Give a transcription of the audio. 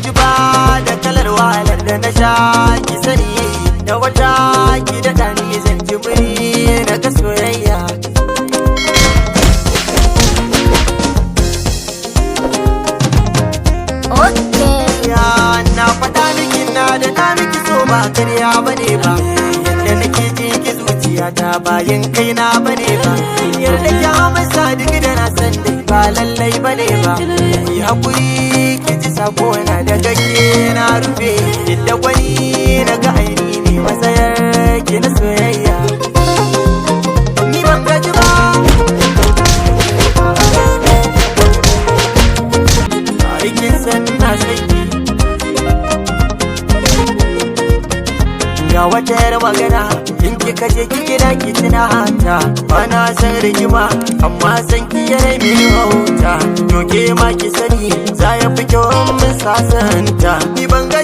gaji ba da kalar wahalar da na sha, ki sani da wata ki daɗa ni zan ji muri na ga soyayya. Okay. Ya na faɗa miki na da na miki so ba karya bane ba, yadda nake ji ki zuciyata bayan kaina bane ba, yarda ki amsa duk da na san dai ba lallai bane ba. Ki hakuri ki ji sako na daga ke na rufe, yadda gwani na ga aini ne matsayar ki na soyayya. Ni ban gaji ba. Aikin san na san ki. Ga wata yar magana in kika je ki gida ki tuna ta, bana san rigima amma san ki yana mini wauta. To ke ma ki sani za ya fi kyau in mun sasanta. Ni ban gaji